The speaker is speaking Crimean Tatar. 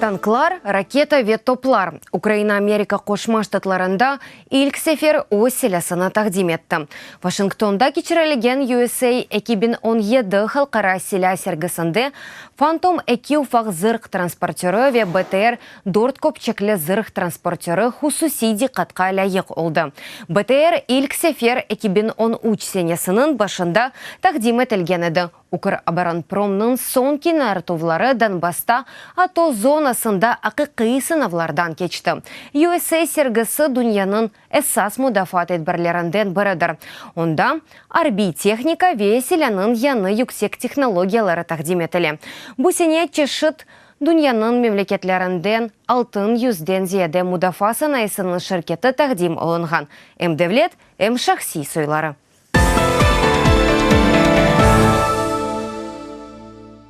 Tanklar, raketa ve toplar, Ukraina Amerika Qoşma Ştatlarında ilk sefer öz silâsını taqdim etti. Washingtonda keçirilgen USA 2017 halqara silâ sergisinde Phantom eki ufaq zırh transportörı ve BTR dört köpçekli zırh transportörı hususiy diqqatqa lâyıq oldı. BTR ilk sefer 2013 senesiniñ başında taqdim etilgen edi. Ukroboronpromnıñ soñki nartuvları Donbassta ATO zonasında aqiqiy sınavlardan keçti. USA sergisi dünyanıñ esas mudafaa tedbirlerinden biridir, onda arbiy tehnika ve silânıñ yañı yüksek tehnologiyaları taqdim etile. Bu sene çeşit dünyanıñ memleketlerinden altın yüzden ziyade mudafaa sanayısınıñ şirketi taqdim olunğan, em devlet, em şahsiy soyları.